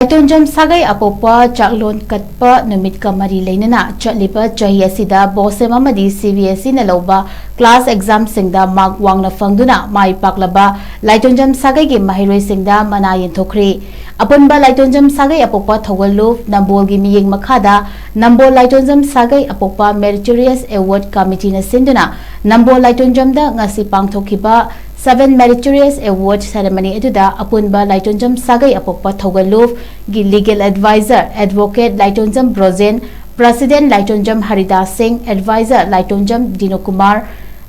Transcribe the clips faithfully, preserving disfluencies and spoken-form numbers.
ꯂꯥꯏꯇꯣꯟꯖꯝ ꯁꯥꯒꯩ ꯑꯄꯣꯛꯄ ꯆꯥꯛꯂꯣꯟ ꯀꯠꯄ ꯅꯨꯃꯤꯠꯀ ꯃꯔꯤ ꯂꯩꯅꯅ ꯆꯠꯂꯤꯕ ꯆꯍꯤ ꯑꯁꯤꯗ ꯕꯣꯁꯦꯝ ꯑꯃꯗꯤ ꯁꯤ ꯕꯤ ꯑꯦꯁ ꯏꯅ ꯂꯧꯕ ꯀ꯭ꯂꯥꯁ ꯑꯦꯛꯖꯥꯝꯁꯤꯡꯗ ꯃꯥꯔꯛ ꯋꯥꯡꯅ ꯐꯪꯗꯨꯅ ꯃꯥꯏ ꯄꯥꯛꯂꯕ ꯂꯥꯏꯇꯣꯟꯖꯝ ꯁꯥꯒꯩꯒꯤ ꯃꯍꯩꯔꯣꯏꯁꯤꯡꯗ ꯃꯅꯥ ꯌꯦꯟꯊꯣꯛꯈ꯭ꯔꯤ꯫ ꯑꯄꯨꯟꯕ ꯂꯥꯏꯇꯣꯟꯖꯝ ꯁꯥꯒꯩ ꯑꯄꯣꯛꯄ ꯊꯧꯒꯜꯂꯨꯞ ꯅꯝꯕꯣꯜꯒꯤ ꯃꯤꯠꯌꯦꯡ ꯃꯈꯥꯗ ꯅꯝꯕꯣꯜ ꯂꯥꯏꯇꯣꯟꯖꯝ ꯁꯥꯒꯩ ꯑꯄꯣꯛꯄ Meritorious Award Committeeꯅ ꯁꯤꯟꯗꯨꯅ ꯅꯝꯕꯣꯜ ꯂꯥꯏꯇꯣꯟꯖꯝꯗ ꯉꯁꯤ ꯄꯥꯡꯊꯣꯛꯈꯤꯕ Seven Meritorious Award Ceremony ꯑꯗꯨꯗ ꯑꯄꯨꯟꯕ ꯂꯥꯏꯇꯣꯟꯖꯝ ꯁꯥꯒꯩ ꯑꯄꯣꯛꯄ ꯊꯧꯒꯜꯂꯨꯞꯒꯤ Legal Advisor Advocate ꯂꯥꯏꯇꯣꯟꯖꯝ Brojen, President ꯂꯥꯏꯇꯣꯟꯖꯝ Haridas ꯁꯤꯡ, Advisor ꯂꯥꯏꯇꯣꯟꯖꯝ ꯗꯤꯅꯣ ꯀꯨꯃꯥꯔ,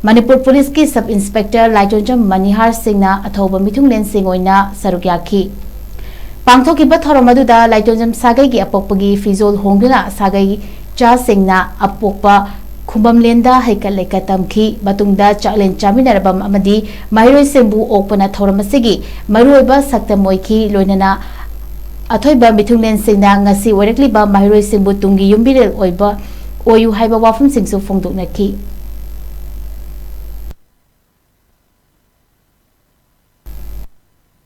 ꯃꯅꯤꯄꯨꯔ ꯄꯨꯂꯤꯁꯀꯤ Sub Inspector ꯂꯥꯏꯇꯣꯟꯖꯝ ꯃꯅꯤꯍꯥꯔ ꯁꯤꯡꯅ ꯑꯊꯧꯕ ꯃꯤꯊꯨꯡꯂꯦꯟꯁꯤꯡ ꯑꯣꯏꯅ ꯁꯔꯨꯛ ꯌꯥꯈꯤ꯫ ꯄꯥꯡꯊꯣꯛꯈꯤꯕ ꯊꯧꯔꯝ ꯑꯗꯨꯗ ꯂꯥꯏꯇꯣꯟꯖꯝ ꯁꯥꯒꯩꯒꯤ ꯑꯄꯣꯛꯄꯒꯤ ꯐꯤꯖꯣꯜ ꯍꯣꯡꯗꯨꯅ ꯁꯥꯒꯩ ꯆꯥꯁꯤꯡꯅ ꯑꯄꯣꯛꯄ ꯈꯨꯕꯝꯂꯦꯟꯗ ꯍꯩꯀꯠ ꯂꯩꯀꯠ ꯇꯝꯈꯤ꯫ ꯃꯇꯨꯡꯗ ꯆꯥꯛꯂꯦꯟ ꯆꯥꯃꯤꯟꯅꯔꯕ ꯑꯃꯗꯤ ꯃꯍꯩꯔꯣꯏꯁꯤꯡꯕꯨ ꯑꯣꯛꯄꯅ ꯊꯧꯔꯝ ꯑꯁꯤꯒꯤ ꯃꯔꯨꯑꯣꯏꯕ ꯁꯛꯇꯝ ꯑꯣꯏꯈꯤ꯫ ꯂꯣꯏꯅꯅ ꯑꯊꯣꯏꯕ ꯃꯤꯊꯨꯡꯂꯦꯟꯁꯤꯡꯅ ꯉꯁꯤ ꯑꯣꯏꯔꯛꯂꯤꯕ ꯃꯍꯩꯔꯣꯏꯁꯤꯡꯕꯨ ꯇꯨꯡꯒꯤ ꯌꯨꯝꯕꯤꯔꯦꯜ ꯑꯣꯏꯕ ꯑꯣꯏꯌꯨ ꯍꯥꯏꯕ ꯋꯥꯐꯝꯁꯤꯡꯁꯨ ꯐꯣꯡꯗꯣꯛꯅꯈꯤ꯫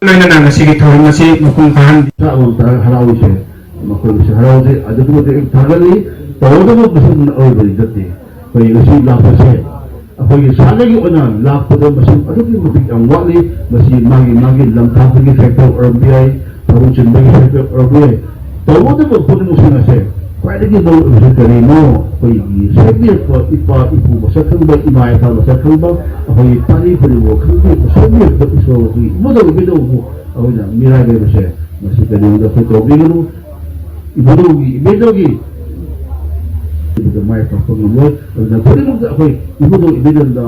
ꯂꯣꯏꯅꯅ ꯉꯁꯤꯒꯤ ꯊꯧꯔꯝ ꯑꯁꯤ ꯃꯄꯨꯡ ꯐꯥꯍꯟꯕꯤ꯫ ꯆꯥꯛ ꯑꯃ ꯇꯥꯔꯒ ꯍꯔꯥꯎꯔꯤꯁꯦ ꯃꯈꯣꯏꯕꯨꯁꯨ ꯍꯔꯥꯎꯖꯩ, ꯑꯗꯨꯛꯀꯤ ꯃꯇꯤꯛ ꯊꯥꯒꯠꯂꯤ꯫ ꯇꯧꯔꯗꯕ ꯃꯁꯤꯅ ꯑꯣꯏꯕꯗꯤ ꯅꯠꯇꯦ꯫ ꯑꯩꯈꯣꯏ ꯉꯁꯤ ꯂꯥꯛꯄꯁꯦ ꯑꯩꯈꯣꯏꯒꯤ ꯁꯥꯒꯩꯒꯤ ꯑꯣꯏꯅ ꯂꯥꯛꯄꯗ ꯃꯁꯤꯡ ꯑꯗꯨꯛꯀꯤ ꯃꯇꯤꯛ ꯌꯥꯝ ꯋꯥꯠꯂꯤ꯫ ꯃꯁꯤ ꯃꯥꯒꯤ ꯃꯥꯒꯤ ꯂꯝ ꯊꯥꯞꯄꯒꯤ ꯐꯦꯛꯇꯔ ꯑꯣꯏꯔꯝꯕ ꯌꯥꯏ, ꯊꯕꯛ ꯆꯤꯟꯕꯒꯤ ꯐꯦꯛꯇꯔ ꯑꯣꯏꯔꯝꯕ ꯌꯥꯏ꯫ ꯇꯧꯒꯗꯕ ꯄꯨꯝꯅꯃꯛꯁꯤꯡ ꯑꯁꯦ ꯈ꯭ꯋꯥꯏꯗꯒꯤ ꯃꯔꯨ ꯑꯣꯏꯕꯁꯤ ꯀꯔꯤꯅꯣ? ꯑꯩꯈꯣꯏꯒꯤ ꯁꯣꯏꯕꯤꯔꯛꯄ ꯏꯄꯥ ꯏꯄꯨ ꯃꯁꯛ ꯈꯪꯕ, ꯏꯃꯥ ꯏꯄꯥ ꯃꯁꯛ ꯈꯪꯕ, ꯑꯩꯈꯣꯏꯒꯤ ꯄꯥꯔꯤ ꯄꯨꯔꯤꯕꯨ ꯈꯪꯕꯤꯔꯛꯄ, ꯁꯣꯏꯕꯤꯔꯛꯄ ꯏꯁꯣꯔꯒꯤ ꯏꯕꯨꯙꯧ ꯏꯕꯦꯟꯗꯧꯕꯨ ꯑꯩꯈꯣꯏꯅ ꯃꯤꯔꯥꯏꯕꯤꯕꯁꯦ ꯃꯁꯤ ꯀꯔꯤꯒꯨꯝꯕꯗ ꯑꯩꯈꯣꯏ ꯇꯧꯕꯤꯒꯅꯨ꯫ ꯏꯕꯨꯙꯧꯒꯤ ꯏꯕꯦꯟꯗꯧꯒꯤ ꯏꯕꯨꯙꯧ ꯃꯥꯏ ꯄꯥꯛꯄ ꯉꯝꯂꯣꯏ꯫ ꯑꯗꯨꯅ ꯈꯨꯗꯤꯡꯃꯛꯇ ꯑꯩꯈꯣꯏ ꯏꯕꯨꯙꯧ ꯏꯕꯦꯟꯗꯧꯗ